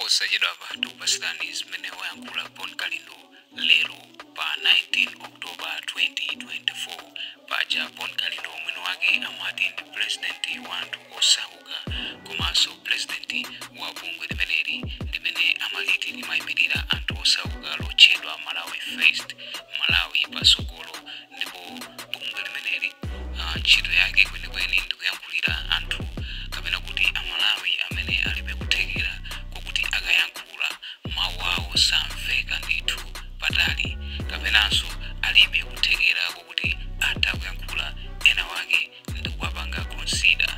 Posachedwapa tikupasirani zimene wayankhula Bon Kalindo lero pa 19 October 2024. Paja Bon Kalindo mwini wake amati ndi president wa anthu osauka, komanso president wa bungwe limeneli limene amaliti limayimirira anthu osauka, lotchedwa Malawi First, Malawi Pasogolo. Ndipo bungwe limeneli, ntchito yake kwenikweni ndikuyankhulira anthu, kapena kuti Amalawi amene alibe kuthekera kokuti akayankhula mawu awo samveka ndithu patali, kapenanso alibe kuthekera kokuti atha kuyankhula ena wake ndikuwapanga consider.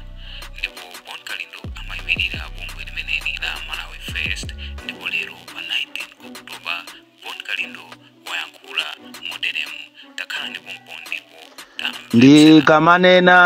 Ndipo Bon Kalindo amayimirira bungwe limeneli la Malawi First. Ndipo lero pa 19 October Bon Kalindo wayankhula moteremu. Takhala ndipompo ndipo tamvetsera. Ndikamanena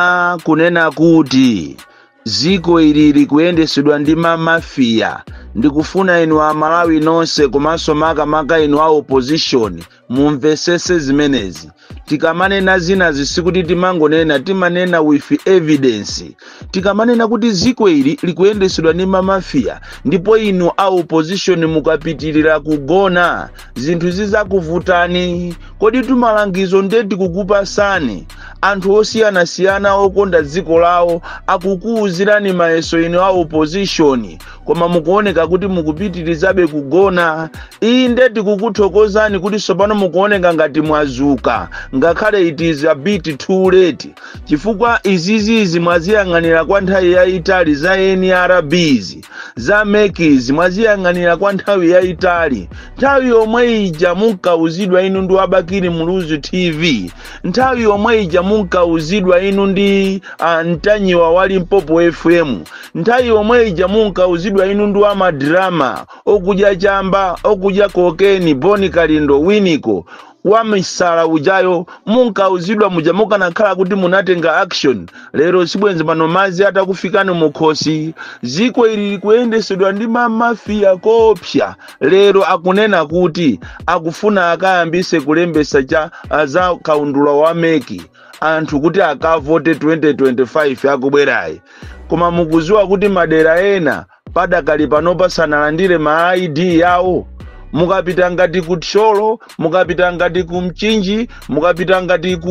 kunena kuti ziko ili likuyendesedwa ndi mamafiya, ndikufuna inu Amalawi nonse, komanso makamaka inu a opposition, mumvesese zimenezi. Tikamanena zinazi sikuti timangonena, timanena with evidence. Tikamanena kuti ziko ili likuyendesedwa ndi mamafiya, ndipo inu a opposition mukapitirira kugona, zinthu zizakuvutani. Kodi tumalangizo nde tikukupasani? Anthu osiyanasiyana okonda dziko lawo akukuwuzirani mayeso inu a opposition, koma mukuoneka kuti mukupitirizabe kugona. Inde, tikukuthokozani kuti tsopano mukuoneka ngati mwazuka, ngakhale it is a bit too late, chifukwa izizizi mwaziyang'anira kwa nthawi yayitali. Za NRBs, za MECs, mwaziyang'anira kwa nthawi yayitali. Nthawi yomwe ija munkauzidwa inu ndi a Bakili Muluzi TV, nthawi yomwe ija munkauzidwa inu ndi Mtanyiwa wa Limpopo FM, nthawi yomwe ija munkauzidwa inu ndi amadrama okudya chamba, okudya kokeni, Boni Kalindo, Winiko wamisala ujayo, munkauzidwa muja, mukanakhala kuti munatenga action lero, sibwenzi pano madzi atakufikani mukhosi. Ziko ili likuyendesedwa ndi mamafiya kopsa. Lero akunena kuti akufuna akayambise kulembesa cha za kaundula wa MEC, anthu kuti akavote 2025 akubwerayi. Koma mukuziwa kuti madera ena padakali panopa sanalandire ma ID yawo? Mukapita ngati ku Thyolo, mukapita ngati ku Mchinji, mukapita ngati ku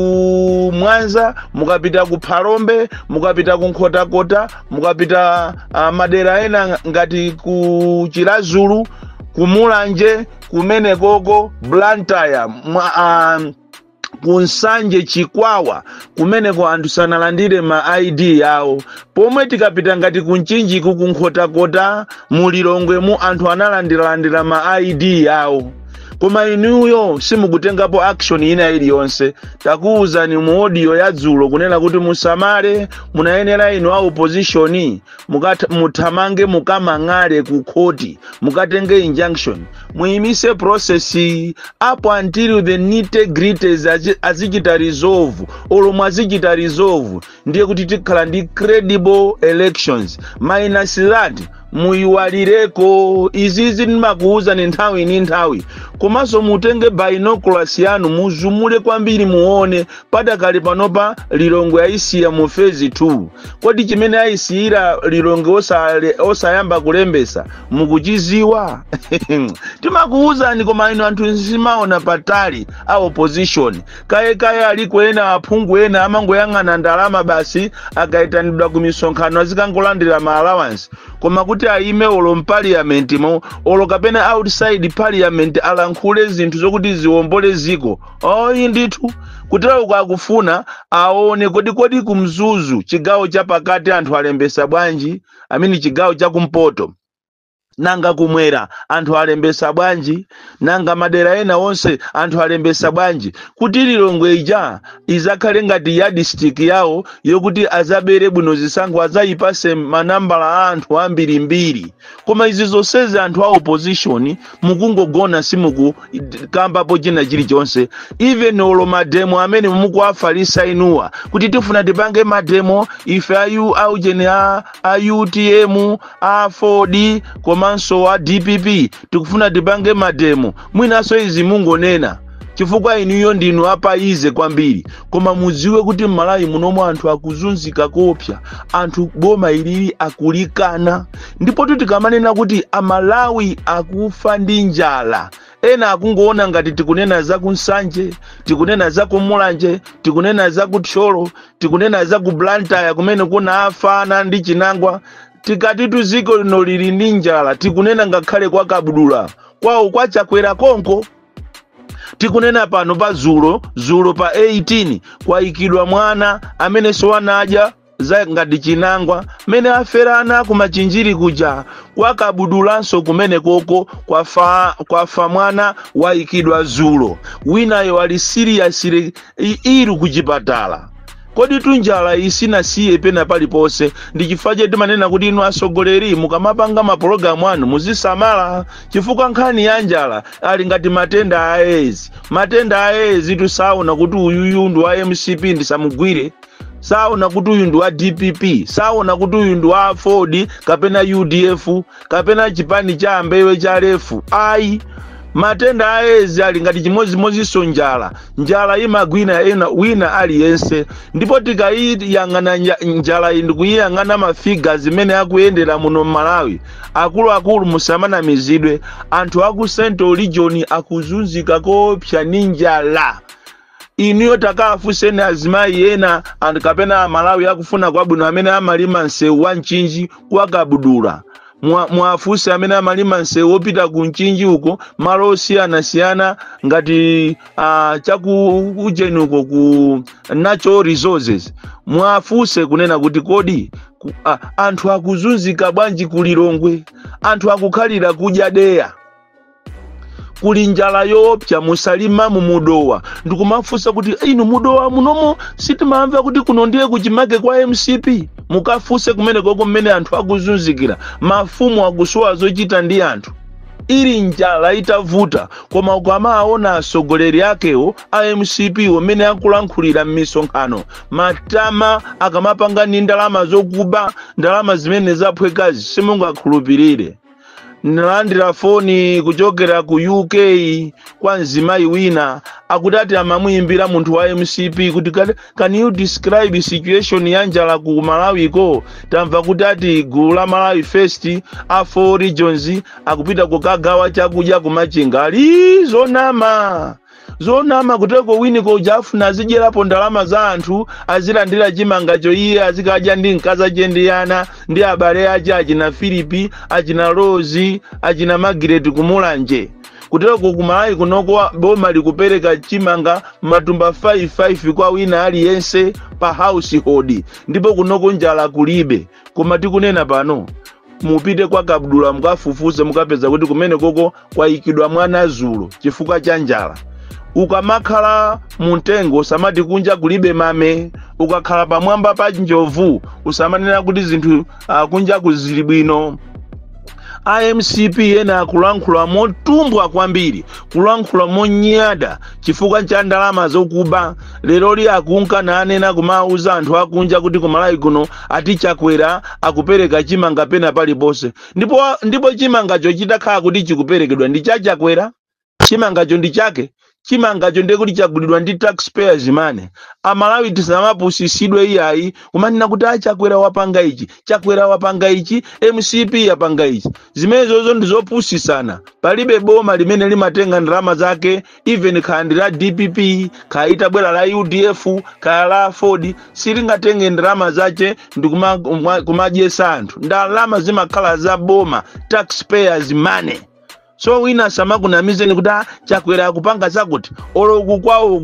Mwanza, mukapita ku Phalombe, mukapita ku Nkhotakota, mukapita madera ena ngati ku Chiradzulu, ku Mulanje kumenekoko, Blantyre, ku Nsanje, Chikwawa kumeneko, anthu sanalandire ma ID yawo. Pomwe tikapita ngati ku Mchinjiku, ku Nkhotakota, mulilongwemu, anthu analandiralandira ma ID yawo. Koma inuyo simukutengapo action ina iliyonse. Takuwuzani mu audio ya dzulo kunena kuti musamale. Munayenera inu a opposition muthamange mukamang'ale ku khoti, mukatenge injunction, muyimise process up until the nitty gritties azichita resolve. Olomwe azichita resolve, ndiye kuti tikhala ndi credible elections. Minus that, muyiwalireko. Izizi ndimakuwuzani nthawi ni nthawi. Komanso mutenge binoculars yanu, muzumule kwambiri, muone padakali panopa Lilongwe ayisiya mu phase 2. Kodi chimene ayisiyira Lilongwe osayamba kulembesa mukuchiziwa? Timakuwuzani, koma inu anthu simaona patali a opposition. Kayekaye aliko ena aphungu ena amangoyang'ana ndalama basi, akayitanidwa ku misonkhano azikangolandira ma allowance, koma kuti ayime olo m'parliament mo, olo kapena outside parliament, alankhule zinthu zokuti ziwombole ziko, oyi ndithu. Kutero akufuna aone kodi kumzuzu, chigawo chapakati, anthu alembesa bwanji, amene chigawo chakumpoto, nanga kumwera anthu alembesa bwanji, nanga madera ena onse anthu alembesa bwanji, kuti Lilongwe ija izakhale ngati yardstick yawo yokuti azabere bwino zisankho, azayipase manambala a anthu ambirimbiri. Koma izi zonsezi anthu a opposition mukungogona, simukukambapo china chilichonse. Even olo mademo amene mukuwafalisa inuwa kuti tifuna tipange mademo ife ayu aucheni a UTM, a 4D komanso a DPP, tikufuna tipange mademo, mwinanso izi mungonena. Chifukwa inuyo ndinu apaize kwambiri. Koma mudziwe kuti m'Malawi munomo anthu akuzunzika kopsa, anthu boma ilili akulikana. Ndipo tikamanena kuti Amalawi akufa ndi njala, ena akungoona ngati tikunena za kuNsanje, tikunena za kuMulanje, tikunena za kuThyolo, tikunena za ku Blantyre kumene kuna afana ndi Chinangwa. Tikati dziko lino lili ndi njala, tikunena ngakhale kwa Kabudula kwawo kwaChakwera konko. Tikunena pano pa zulo zulo pa 18 kwayikidwa mwana amene sowanadya za ngati Chinangwa mene aferana kumachinjiri kuja kwakabudulanso kumene koko kwafa mwana wayikidwa zulo, winayo ali seriously ill kuchipatala. Kodi tunjala isinasiye pena paliponse? Ndi chifukwa chete timanena kuti inu atsogoleri mukamapanga mapulogalamu anu muzisamala, chifukwa nkhani ya njala ali ngati matenda a AIDS. Matenda a AIDS tusaona kuti uyuyu ndi wa MCP ndisamugwire, saona kuti uyu ndi wa DPP, saona kuti uyu ndi wa Ford kapena UDF kapena chipani cha ambewe cha lefu. Ayi, matenda a AIDS ali ngati chimodzimodzinso njala. Njala imagwina ena wina aliyense. Ndipo tikayiyang'ana njala iyi ndikuyiyang'ana ma figures zimene akuyendera muno m'Malawi, akuluakulu musamanamizidwe, anthu aku Central Region akuzunzika kopsa ndi njala. Inuyo takafunseni azimayi ena anthu kapena Amalawi akufuna kwabwino amene amalima msewu wa Mchinji kwakabudula, mwafunse amene amalima msewu wopita ku Mchinji uko, malo osiyanasiyana ngati chaku ujeni uko ku Natural Resources, mwafunse kunena kuti kodi anthu akuzunzika bwanji ku Lilongwe? Anthu akukhalira kudya deya, kuli njala yoopsa musalima mumudowa. Ndikumafunsa kuti inu mudowa munomo sitimamva kuti kuno ndiye kuchimake kwa MCP. Mukafunse kumene koko mmene anthu akuzunzikira, mafumu akusowa zochita ndi anthu, ili njala itavuta. Koma ukamaona atsogoleri akewo a MCP omene akulankhulira m'misonkhano matama, akamapanga ndi ndalama zokuba, ndalama zimene zaphwekazi, simungakhulupirire. Ndalandira foni kuchokera ku UK kwa mzimayi wina, akuti ati amamuyimbira munthu wa MCP kuti can you describe situation ya njala ku Malawiko? Tamva kuti ati gulu la Malawi First a four regions akupita kukagawa chakudya kumachinga. Ali zonama, zonama. Kuteko winiko uja afuna azidyerapo ndalama za anthu, azilandira chimangacho, iye azikadya ndi mkazi ache ndi ana ndi abale ache, achina Filipi, achina Rosi, achina Magireti kumulanje. Kuteko kumalawi kunoko boma likupereka chimanga matumba 55 kwa wina aliyense pa household, ndipo kunoko njala kulibe. Koma tikunena pano, mupite kwa Kabudula mukafufuze, mukapeza kuti kumene koko kwayikidwa mwana zulo chifukwa cha njala. Ukamakhala mumtengo usamati kunja kulibe mame, ukakhala pamwamba pa njovu usamanena kuti zinthu kunja kuzili bwino. IMCP ena akulankhula motumbwa kwambiri, kulankhula monyada chifukwa cha ndalama zokuba. Lero li akunka nanena kumauza anthu akunja kuti kumalawi kuno ati Chakwera akupereka chimanga pena paliponse. Ndipo chimangacho chitakhala kuti chikuperekedwa ndi cha Chakwera, chimangacho ndi chake, chimangacho ndiye kuti chagulidwa ndi taxpayers money. Amalawi tisamapusitsidwe iyayi kumanena kuti a Chakwera wapanga ichi, Chakwera wapanga ichi, MCP yapanga ichi. Zimenezozo ndi zopusisana. Palibe boma limene limatenga ndalama zake, even kaya ndi la DPP, kaya itabwera la UDF, kaya la Ford, silingatenge ndalama zache ndi kumadyesa anthu. Ndalama zimakhala za boma, taxpayers money. So wina samakunamizeni kuti ah, Chakwera akupanga zakuti. Olo uku kwawo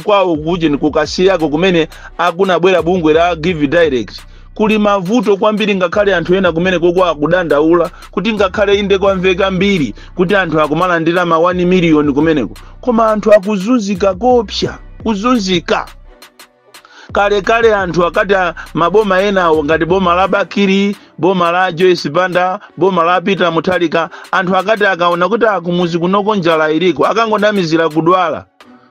kwawo kuja kukasiyako kumene akunabwera bungwe la Give Direct, kuli mavuto kwambiri. Ngakhale anthu ena kumene koko akudandaula kuti ngakhale inde kwamveka mbiri kuti anthu akumalandira ma 1 million kumeneko, koma anthu akuzunzika kopsa, kuzunzika. Kalekale anthu akati maboma enawo ngati boma la Bakili, boma la Joyce Banda, boma la Peter Mutharika, anthu akati akaona kuti akumuzi kunoko njala iliko, akangonamizira kudwala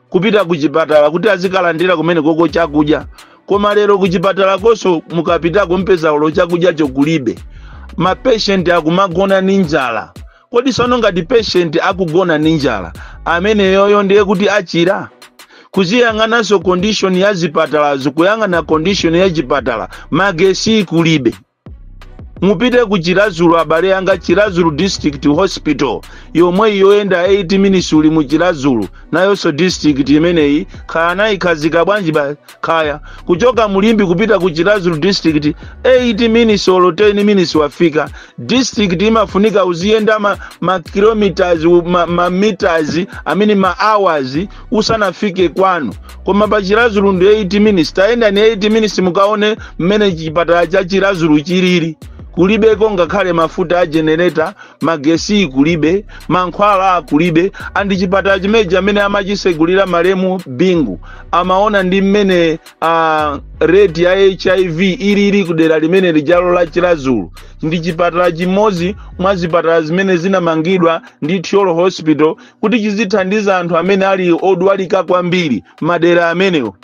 kupita kuchipatala kuti azikalandira kumene koko chakudya. Koma lero kuchipatala konso mukapitako mpeza ulo chakudyacho kulibe, ma patient akumagona ndi njala. Kodi sono ngati patient akugona ndi njala, Ameneyoyo ndiye kuti achira? Kuziyang'ananso condition ya zipatalazo, kuyang'ana condition ya chipatala, magesi kulibe. Mupite ku Chiradzulu, abale anga, Chiradzulu District Hospital yomwe yoyenda 8 minutes uli mu Chiradzulu. Nayonso district imeneyi khaya nayikhazika bwanji ba khaya kuchoka mu Limbe kupita ku Chiradzulu District, 8 minutes olo 10 minutes wafika. District imafunika uziyenda ma kilometers, ma meters, I mean ma hours usanafike kwanu, koma pa Chiradzulu ndi 8 minutes. Tayenda ni 8 minutes mukaone mmene chipatala cha Chiradzulu chilili. Kulibeko ngakhale mafuta a generator, magesi kulibe, mankhwala kulibe. And chipatala chimenechi amene amachisegulira malemu Bingu amaona ndi mmene rate ya HIV ilili kudera limene lijalo la Chiradzulu. Ndi chipatala chimodzi mwa zipatala zimene zinamangidwa ndi Thyolo Hospital kuti chizithandiza anthu amene ali odwalika kwambiri madera amenewo.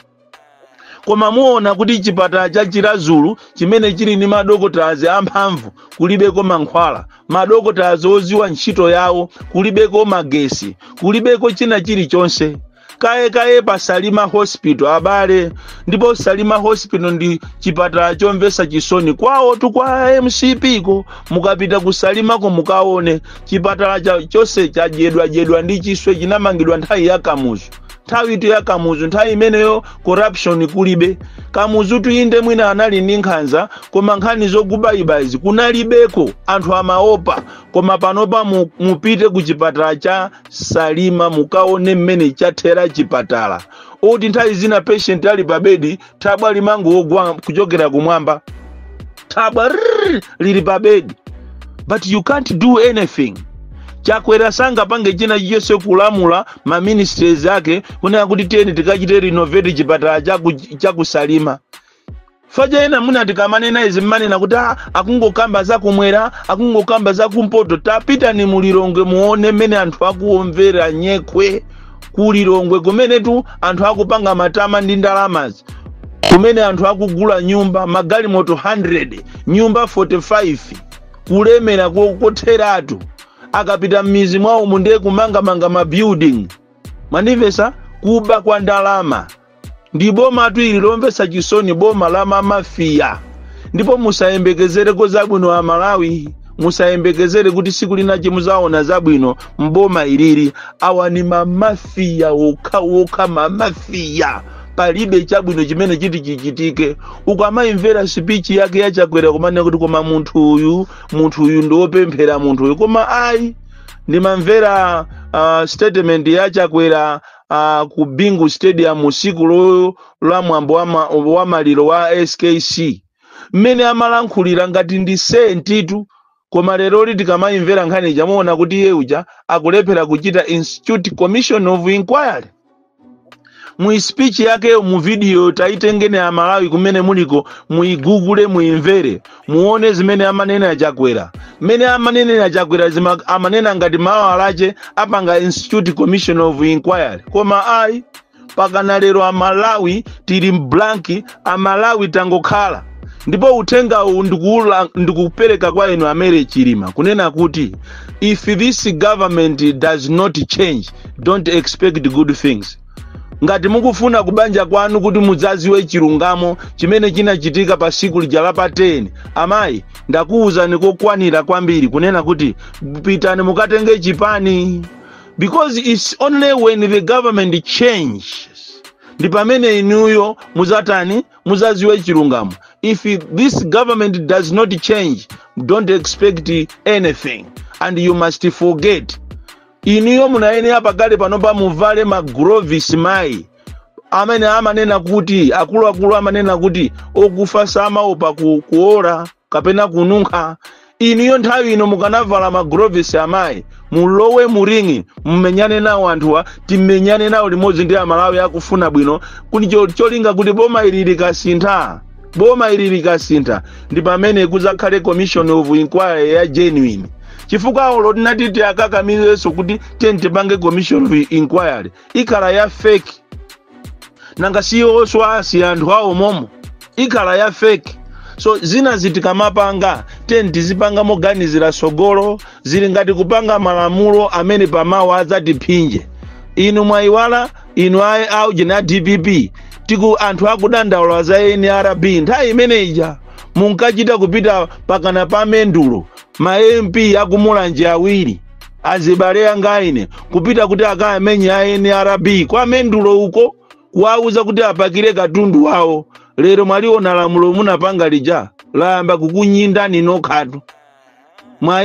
Koma muona kuti chipatala cha Chiradzulu chimene chili ndi madokotazi amphamvu kulibeko mankhwala, madokotazi oziwa ntchito yawo kulibeko, magesi kulibeko, china chilichonse. Kaye kaye pa Salima Hospital, abale. Ndipo Salima Hospital ndi chipatala chomvetsa chisoni kwawo tu kwa MCP ko. Mukapita ku Salimako mukaone chipatala chonse chadyedwadyedwa ndi chiswe. Chinamangidwa nthawi ya Kamuzu, nthawi ito ya Kamuzu, nthawi imeneyo corruption kulibe. Kamuzu tuyinde mwina anali ndi nkhanza, koma nkhani zogubayibayizi kunalibeko, anthu amaopa. Koma panopa mupite ku chipatala cha Salima mukaone mmene chathera chipatala, oti nthawi zina patient ali pa bedi, thabwa limangogwa kuchokera kumwamba, thabwa rrrr, lili pa bedi, but you can't do anything. Chakwera sangapange china chilichonse kulamula ma ministries ake kunena kuti tiyeni tikachite renovate chipatala chakusalima. Faja ena muna tikamanena izi mmanena kuti ah, akungokamba zakumwera, akungokamba zakumpoto. Tapita ni mulilongwe muone mmene anthu akuomvera nyekhwe kulilongwe, kumenetu anthu akupanga matama ndi ndalamazi, kumene anthu akugula nyumba, magalimoto 100, nyumba 45, kulemera kotheratu. Akapita m'mizi mwawo mundiye kumangamanga ma building. Mwandimvesa? Kuba kwa ndalama ndi boma tu ili lomvetsa chisoni, boma la mamafiya. Ndipo musayembekezereko zabwino a Malawi, musayembekezere kuti siku lina muzaona zabwino mboma ilili. Awa ni mamafiya wokha wokha, mamafiya. Palibe chabwino chimene chiti chichitike. Ukamayimvera speech yake yachakwera kumanena kuti koma munthu uyu, munthu uyu ndi wopemphera, munthu uyu, koma ayi. Ndimamvera statement ya Chakwera ku Bingu Stadium usiku la mwambo wa maliro wa SKC, mmene amalankhulira ngati ndi sentitu. Koma leroli tikamayimvera nkhani chamuona kuti iye uja akulephera kuchita institute commission of inquiry. Mu speech yakeyo mu video, taitengene Amalawi kumene muliko, muigugule, muimvere, muone zimene amanena Chakwera. Mmene amanenera Chakwera amanena ngati mawu alache apanga institute commission of inquiry, koma ayi. Pakana lero Amalawi tili blank, Amalawi tangokhala. Ndipo uthenga uwu ndikupereka kwa inu amere Chilima kunena kuti if this government does not change, don't expect good things. Ngati mukufuna kubanja kwanu kuti mudzaziwe chilungamo chimene chinachitika pa siku lija la pa 10, amayi, ndakuwuzani kokwanira kwambiri kunena kuti pitani mukatenge chipani, because it's only when the government changes ndi pamene inuyo muzatani, muzaziwe chilungamo. If this government does not change, don't expect anything and you must forget. Inuyo munayenera pakale panopa muvale magloves, mayi. Amene amanena kuti akuluakulu amanena kuti okufa samaopa kuora kapena kununkha. Inuyo nthawi ino mukanavala magloves, amayi, mulowe mu ring, mumenyane nawo anthuwa, timenyane nawo limodzi ndi Amalawi akufuna bwino, kuti cholinga kuti boma ili likasintha, boma ili likasintha, ndi pamene kuzakhale commission of inquiry ya genuine. Chifukwa olo tinati akakamizenso kuti tiye tipange commission of inquiry, ikhala ya fake. Nanga siyonso asi anthu awo momo, ikhala ya fake. So zina zitikamapanga, tiye tizipanga moganizira sogolo. Zili ngati kupanga malamulo amene pamawa adzatiphinje. Inu mwayiwala, inu aujeni a DPP, tiku anthu akudandaula za NRB, nthawi imeneija munkachita kupita pakana pa mendulo, ma MP akumulanje awiri, azibale anga ine, kupita kuti akamenye a NRB kwa mendulo uko, kuwauza kuti apakire katundu wawo. Lero mwaliona lamulo munapanga lija layamba kukunyindani nokhatu. Ma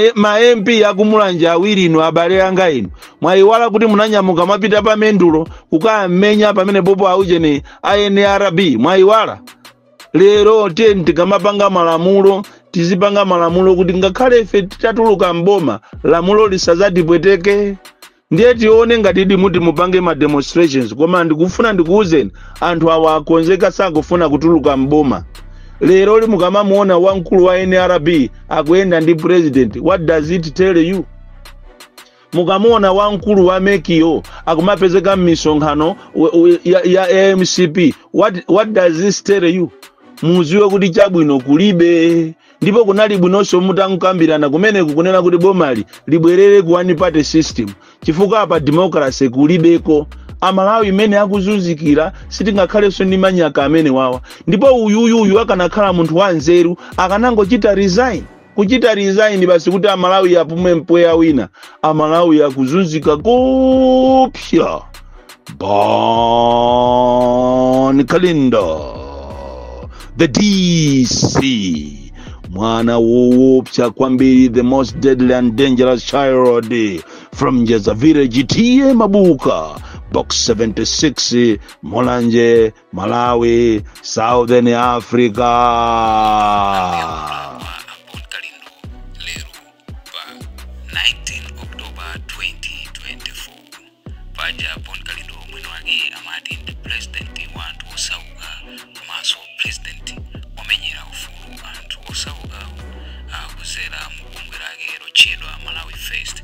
MP akumulanje awiri, inu abale anga inu, mwayiwala kuti munanyamuka mwapita pa mendulo kukamenya pamene popo aujeni a NRB? Mwayiwala? Lero tiye tikamapanga malamulo, tizipanga malamulo kuti ngakhale ife titatuluka mboma, lamulo lisazatipweteke. Ndiye tione ngati idi muti mupange ma demonstrations. Koma ndikufuna ndikuwuzeni, anthu awa akonzeka, sakufuna kutuluka mboma. Lero mukamamuona wamkulu wa NRB akuyenda ndi president, what does it tell you? Mukamuona wamkulu wa MEC yo akumapezeka m'misonkhano ya MCP, what does this tell you? Muziwe kuti chabwino kulibe. Ndipo kunali bwinonso mutakambirana kumeneku kunena kuti bomali libwerere ku one party system, chifukwa apa democracy kulibeko. Amalawi imene akuzunzikira, sitingakhalenso ndi manyaka amene wawa. Ndipo uyuyuyu akanakhala munthu wanzeru, akanangochita resign, kuchita resign basi, kuti Amalawi apume mpweya wina. Amalawi akuzunzika kopsa. Bon Kalindo, the DC, mwana woopsa kwambiri, the most deadly and dangerous child from Njeza Village, T/A Mabuka, Box 76, Mulanje, Malawi, Southern Africa. Kwa Bon Kalindo lero pa 19 October 2024. Paja Bon Kalindo mwini wake amati ndi president wa anthu osauka, komanso president omenyera ufulu anthu osauka, kuzera mu bungwe lake lotchedwa Malawi First.